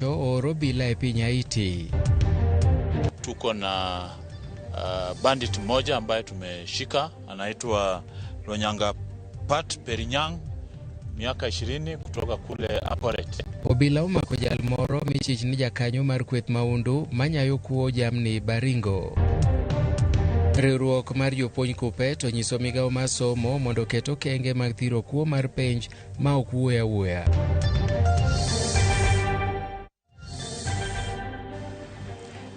Owacho ooro obila e piny Haiti. Tuko na bandit mmoja ambaye tumeshika anaitwa Lonyanga Pat Perinyang, miaka 20, kutoka kule Aporet. Obila omako jal moro michich ni jakanyo mar kweth maundu manyayo kuo jamni Baringo. Riwruok mar jopuonj KUPPET onyiso migawo mar somo mondo oket okenge mag thiro kuo mar penj ma ok wuoyo awuoya.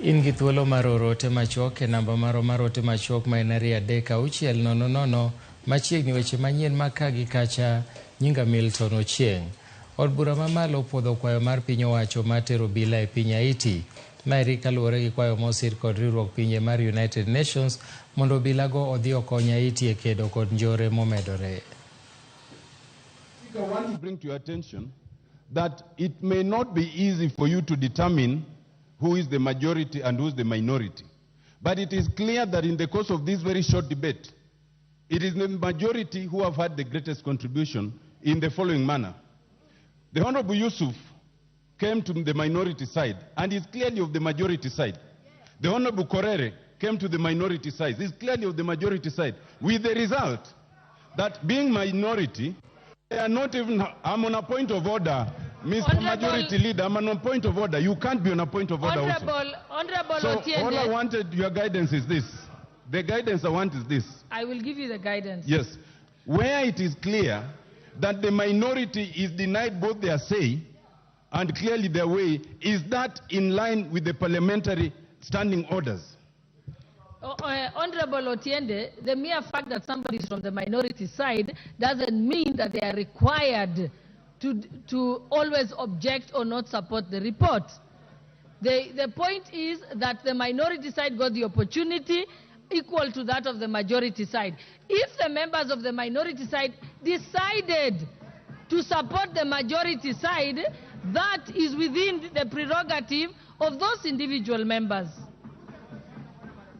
In gi thuolo mar oro ote machuok e namba marwa mar ote machuok ma en 23600. Machiegni weche manyien ma ka gi kacha. Nyinga Milton Ochieng'. Od bura mamalo opuodho kwayo mar piny owacho mar tero obila e piny Haiti. Maeri kaluwore gi kwayo mosir kod riwruok pinje mar United Nations mondo obilago odhi okony Haiti e kedo kod njore momedore. I want to bring to your attention that it may not be easy for you to determine who is the majority and who is the minority. But it is clear that in the course of this very short debate, it is the majority who have had the greatest contribution in the following manner. The Honorable Yusuf came to the minority side and is clearly of the majority side. The Honorable Korere came to the minority side, is clearly of the majority side, with the result that being minority, they are not even, I'm on a point of order, Mr. Honorable- Majority Leader, I'm on a point of order. You can't be on a point of order also. Honorable So all I Otiende, wanted your guidance is this. The guidance I want is this. I will give you the guidance. Yes. Where it is clear that the minority is denied both their say and clearly their way, is that in line with the parliamentary standing orders? Honorable Otiende, the mere fact that somebody is from the minority side doesn't mean that they are required to always object or not support the report. The point is that the minority side got the opportunity equal to that of the majority side. If the members of the minority side decided to support the majority side, that is within the prerogative of those individual members.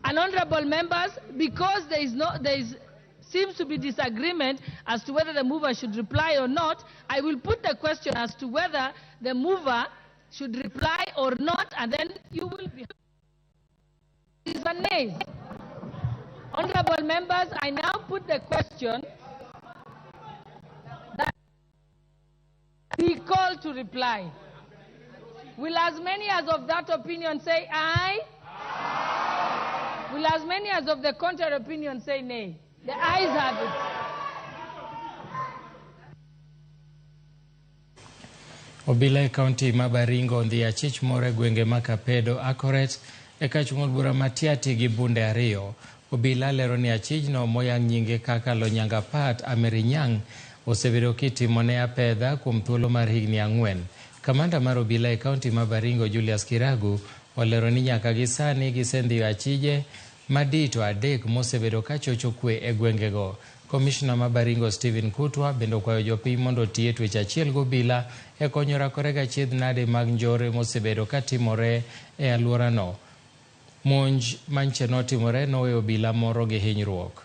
And honorable members, because there is no, there is, seems to be disagreement as to whether the mover should reply or not, I will put the question as to whether the mover should reply or not, and then you will be and nays. Honorable members, I now put the question that be called to reply. Will as many as of that opinion say aye? Will as many as of the contrary opinion say nay? The ayes have it. Obila e kaunti ma Baringo ondhi achich moro e gwenge ma Kapedo Akoret e kach od bura ma Tiaty gi bunde ariyo. Obila lero ni achijno moyang nyinge kaka Lonyanga Pat Amerinyang osebedo kitimone apedha kuom thuolo mar higni 4. Kamanda mar obila e kaunti ma Baringo Julius Kiragu olero ni nyaka gi sani gisendhiyo achije madito 3 mosebedo kachocho kwe e gwengego. Komishna ma Baringo Stephen Kutwa bende okwayo jopiny mondo oti e twech achiel gobila e konyo rakore gi achiedh nade mag njore mosebedo katimore e alworano. Monj manche notimore noweyo obila moro gi hinyruok.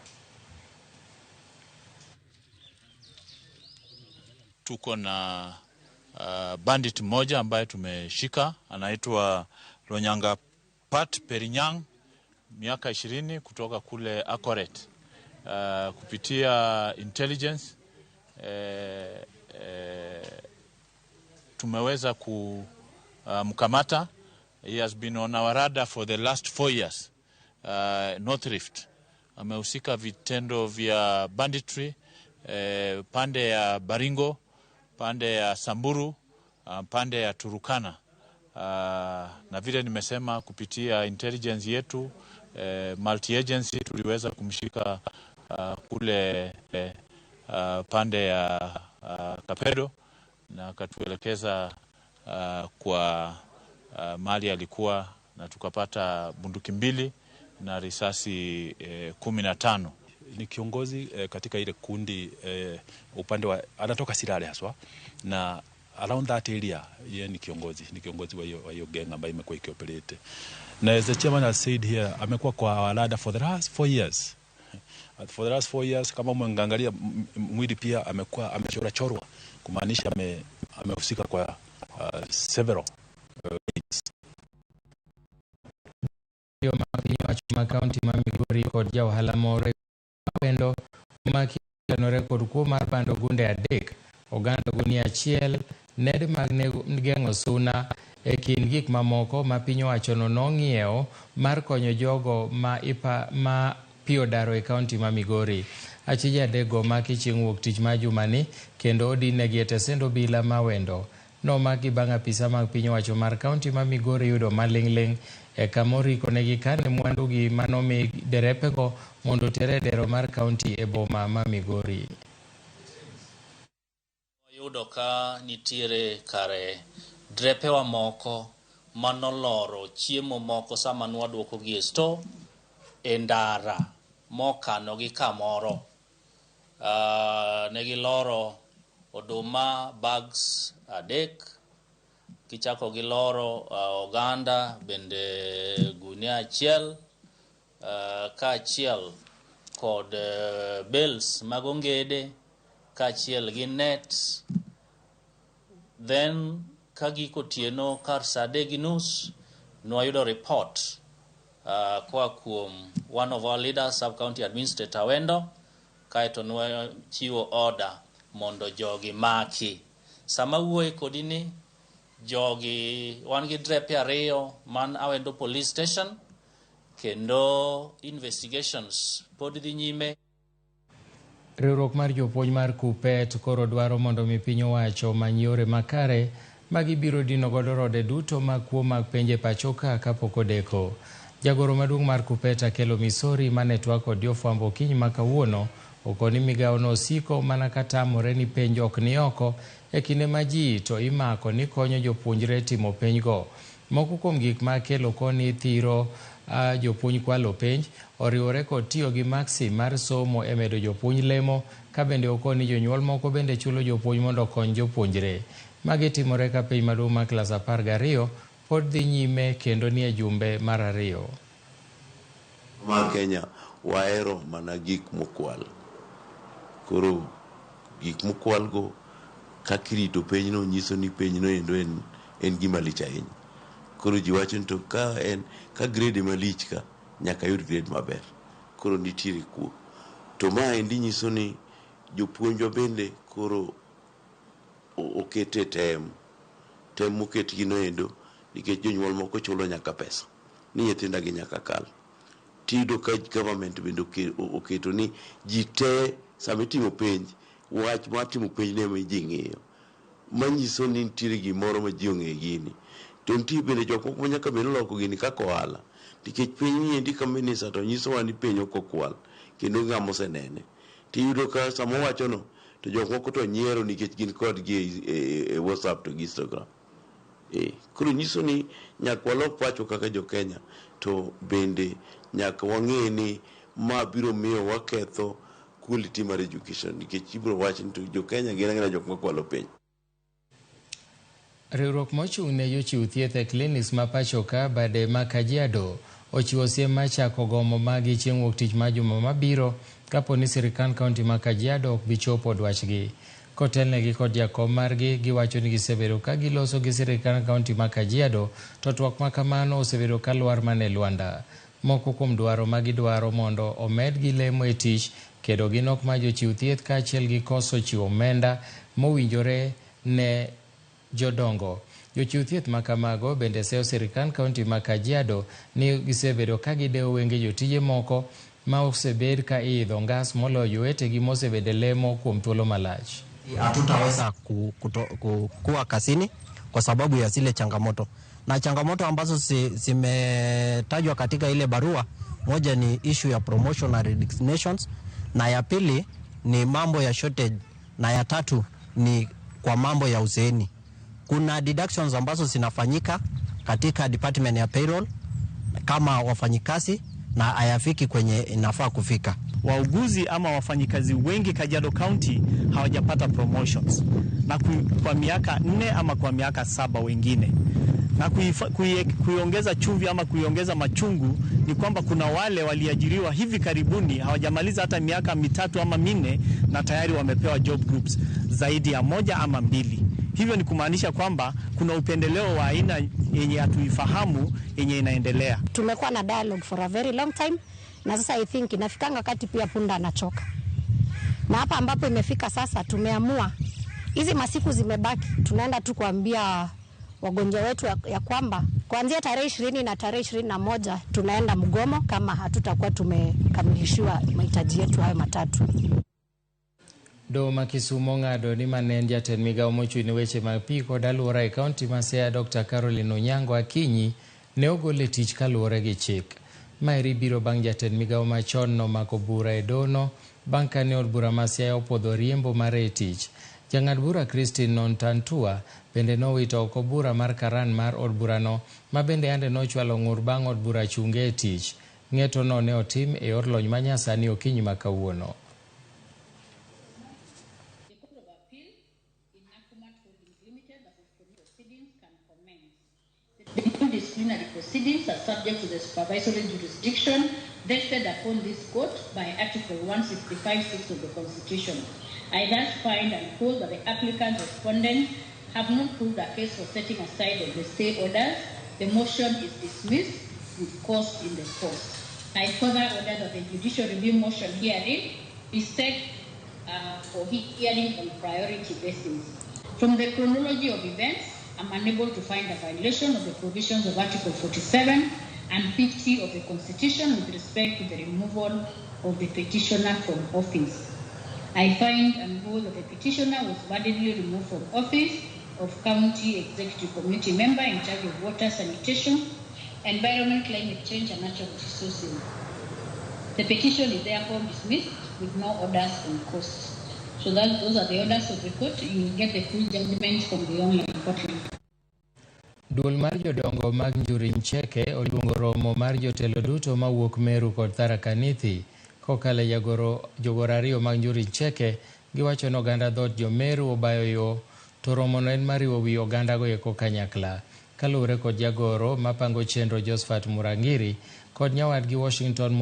Tuko na bandit mmoja ambaye tumeshika anaitwa Lonyanga Pat Perinyang, miaka 20, kutoka kule Akoret. Kupitia intelligence tumeweza kumkamata. He has been on our radar for the last 4 years. North Rift amehusika vitendo vya banditry, pande ya Baringo, pande ya Samburu, pande ya Turukana. Na vile nimesema, kupitia intelligence yetu, multi agency, tuliweza kumshika kule pande ya Kapedo na akatuelekeza kwa mali alikuwa, na tukapata bunduki 2 na risasi 15. Ni kiongozi katika ile kundi, upande wa anatoka Sirare haswa, na around that area yeye ni kiongozi wa hiyo gang ambayo imekuwa ikioperate. Na as the chairman has said here, amekuwa kwa radar for the last 4 years. For the last 4 years, kama mwangalia mwili pia amekuwa amechora chorwa, kumaanisha amehusika kwa several raids. Ma piny owacho ma kaunti ma Migori kod ja ohala moro Awendo omaki nenore kod kuo mar bando gunde 3, oganda gunia 1, nede mag geng'o suna e kind gik mamoko ma piny owachono nong'iewo mar konyo jogo ma pi odaro e kaunti ma Migori. Achije 3 go omaki chieng' wuok tich ma jumani kendo odinegi e tesend obila ma Awendo. Nomaki bang' apisa mag piny owacho mar kaunti ma Migori yudo maling'ling' e kama oriko negi kane mwandugi manomi derepego mondo oter e dero mar kaunti e boma ma Migori. Yudo ka nitiere kare drepewa moko manoloro chiemo moko sama nwaduokogi e store e ndara mokanogi kamoro. Negiloro oduma bags 3, kichako giloro oganda bende gunia 1, kaachiel kod bales mag ongede kaachiel gi nets. Then ka giko otieno kar saa 3:30 nwayudo report koa kuom one of our leaders, sub county administrator Awendo, kaeto nwachiwo order mondo jogi maki. Sama wuoye kodi ni jogi wan gi drepe 2 man Awendo police station kendo investigations pod dhi nyime. Riwruok mar jopuonj mar KUPPET koro dwaro mondo mi piny owacho omany yore makare ma gibiro dino godo rode duto mag kuo mag penj e pacho ka kapok odeko. Jagoro maduong' mar KUPPET Akelo Misori mane twak kod jofwambo okinyi ma kawuono okoni migawono osiko mana katamore ni penj ok ni oko e kinde ma ji to imako ni konyo jopuonjre timo penjgo. Moko kuom gik ma Akelo koni thiro jopuonj kwalo penj oriwore kod tiyo gi maksi mar somo e medo jopuonj lemo, ka bende okoni jonyuol moko bende chulo jopuonj mondo okony jopuonjre. Magi timore ka penj maduong' mar klas 12 pod dhi nyime kendo nie jumbe mar 2. Ma Kenya wahero mana gik mokwal. Koro gik mokwal go kaka irito penjno nyiso ni penjno endo en gima lich ahinya. Koro ji wacho ni to ka en ka grade malich ka nyaka yud grade maber. Koro nitiere kuo. To maendi nyiso ni jopuonjwa bende koro okete tem. Tem moketgi no endo nikech jonyuol moko chulo nyaka pesa ni nyithinda gi nyaka kal. Tiyudo ka government bende oketo ni ji te sama itimo penj, wach mar timo penj ne ema ji ng'iyo. Manyiso ni nitiere gimoro ma ji ong'e gini. To nitie bende jok moko ma nyaka bed noloko gini kaka ohala. Nikech piny niendi ka minista to nyisowa ni penj ok okwal kendo ng'ama osenene. Tiyudo ka sama owachono to jok moko to nyiero nikech gin kodgi e WhatsApp to gi Instagram. Koro nyiso ni nyaka walok pachwa kaka jo Kenya to bende nyaka wang'e ni ma biro miyo waketho quality mar education nikech ibiro wach ni to jo Kenya gin agina jok makwalo penj. Riwruok mochung' ne jochiw thieth e clinics ma pacho ka bade ma Kajiado ochiwo siem mar chako gomo magi chieng' wuok tich ma juma mabiro kapo ni sirikand kaunti ma Kajiado ok bi chopo dwachgi. Kotelnegi kod jakom margi, giwacho ni gisebedo ka giloso gi sirikand kaunti ma Kajiado to twak ma kamano osebedo ka lwar mana e lwanda. Moko kuom dwaro ma gidwaro mondo omedgi lemo e tich, kedo gi nok mar jochiw thieth kaachiel gi koso chiwo omenda mowinjore ne jodongo. Jochiw thieth ma kamago bende seyo sirikand kaunti ma Kajiado ni gisebedo ka gidewo wenge jotije moko ma osebed ka iidho ngas moloyo jowetegi mosebedo e lemo kuom thuolo malach. Hatutaweza kuwa kazini kwa sababu ya zile changamoto, na changamoto ambazo zimetajwa katika ile barua, moja ni issue ya promotion na resignations, na ya pili ni mambo ya shortage, na ya tatu ni kwa mambo ya uzeeni. Kuna deductions ambazo zinafanyika katika department ya payroll kama wafanyikazi na hayafiki kwenye inafaa kufika. Wauguzi ama wafanyikazi wengi Kajiado County hawajapata promotions na kwa miaka 4 ama kwa miaka 7 wengine. Na kuiongeza chumvi ama kuiongeza machungu ni kwamba kuna wale waliajiriwa hivi karibuni hawajamaliza hata miaka 3 ama 4 na tayari wamepewa job groups zaidi ya 1 ama 2. Hivyo ni kumaanisha kwamba Kuna upendeleo wa aina yenye hatuifahamu yenye inaendelea. Tumekuwa na dialogue for a very long time, na sasa I think inafikanga wakati pia punda anachoka. Na hapa ambapo imefika sasa, tumeamua hizi masiku zimebaki, tunaenda tu kuambia wagonjwa wetu ya kwamba kuanzia tarehe 20 na tarehe 21 tunaenda mgomo kama hatutakuwa tumekamilishiwa mahitaji yetu hayo matatu. Doho ma Kisumu ong'ado ni mane en jatend migao mochung' ne weche mag pi kod alwora e kaunti ma Siaya Dr. Caroline Onyango Akinyi ne ogol e tich kaluwore gi chik. Maeri biro bang' jatend migao machon nomako bura e dohono bang' kane od bura ma Siaya opuodho riembo mare e tich. Jang'ad bura Christine Nontantua bende nowito oko bura mar karan mar od burano ma bende yande nochwalo ng'ur bang' od bura chunge e tich. Ng'eto no ne otim e yor lony manyasani okinyi ma kawuono. The disciplinary proceedings are subject to the supervisory jurisdiction vested upon this court by Article 165(6) of the Constitution. I thus find and hold that the applicant respondents have not proved a case for setting aside of the stay orders. The motion is dismissed with cost in the course. I further order that the judicial review motion herein is set for hearing on priority basis. From the chronology of events, I'm unable to find a violation of the provisions of Article 47 and 50 of the Constitution with respect to the removal of the petitioner from office. I find and hold that the petitioner was validly removed from office of County Executive Committee member in charge of water, sanitation, environment, climate change, and natural resources. The petition is therefore dismissed with no orders on costs. So those are the orders of the court. You will get the full judgment from the online portal. Duol mar jodongo mag Njuri Ncheke oluongo romo mar jotelo duto mawuok Meru kod Tharaka Nithi kokalo e jogoro ariyo mag Njuri Ncheke. Giwacho ni oganda dhoot jo Meru obayo yo to romono en mar riwo wi ogandago eko kanyakla. Kaluwore kod jagoro mapango chenro Josephat Murangiri kod nyawadgi Washington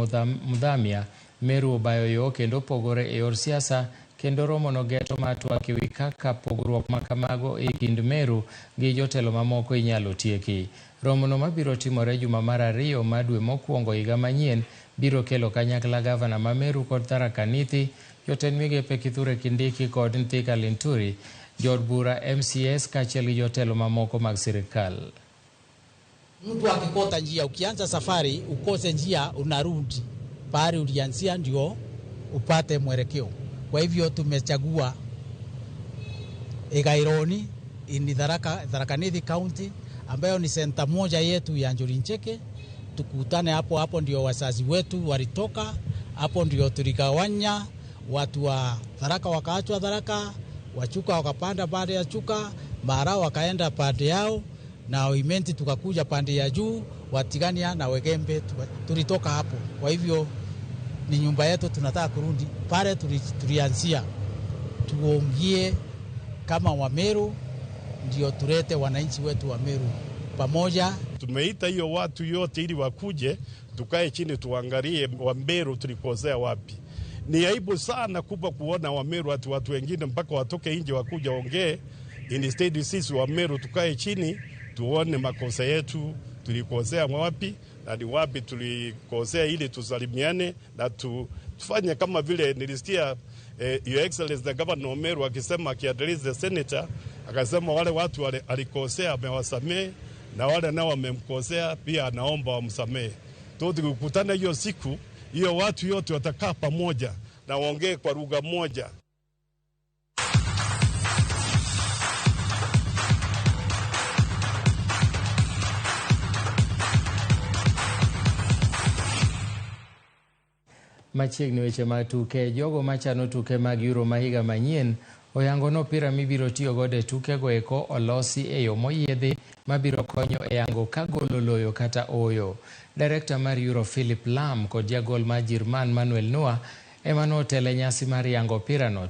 Mudhamia, Meru obayo yo kendo opogore e yor siasa kendo romono geto mar twak ewi kaka pogruok makamago e kind Meru gi jotelo mamoko inyalo tieki. Romono mabiro timore juma mar ariyo mar dwe mokwongo higa manyien biro kelo kanyakla gavana ma Meru kod Tharaka Nithi, jotend migepe Kithure Kindiki kod Mithika Linturi, jood bura MCS kaachiel gi jotelo mamoko mag sirikal. Mtu akikota njia, ukianza safari ukose njia, unarudi pahali ulianzia ndio upate mwelekeo. Kwa hivyo tumechagua Igaironi ni Tharaka Nithi County ambayo ni senta moja yetu ya Njuri Ncheke. Tukutane hapo, hapo ndio wazazi wetu walitoka, hapo ndio tuligawanya, watu wa Tharaka wakaachwa Tharaka, Wachuka wakapanda pande ya Chuka, Mara wakaenda pande yao, na Oimenti tukakuja pande ya juu, Watigania na Wegembe tulitoka hapo. Kwa hivyo ni nyumba yetu, tunataka kurudi pale tulianzia, tuongee kama Wameru ndio tulete wananchi wetu wa Meru pamoja. Tumeita hiyo watu yote ili wakuje tukae chini tuangalie Wameru tulikosea wapi. Ni aibu sana kubwa kuona Wameru ati watu wengine mpaka watoke nje wakuja ongee. Instead sisi Wameru tukae chini tuone makosa yetu, tulikosea wapi na ni wapi tulikosea, ili tusalimiane na tufanye kama vile nilisikia Your Excellency the Governor wa Meru akisema, akiaddress the senator, akasema wale watu wale alikosea amewasamehe, na wale nao wamemkosea pia anaomba wamsamehe. Tukikutana hiyo siku hiyo watu yote watakaa pamoja na waongee kwa lugha moja. Machiegni weche mag tuke, jogo machano tuke mag Euro ma higa manyien oyango ni opira mibiro tiyo godo e tukego eko olosi e yo moyiedhi mabiro konyo e yango ka gol oloyo kata ooyo. Direkta mar Euro Philip Lam kod jagol mar Jirman Manuel Neuer ema notelo e nyasi mar yango opirano.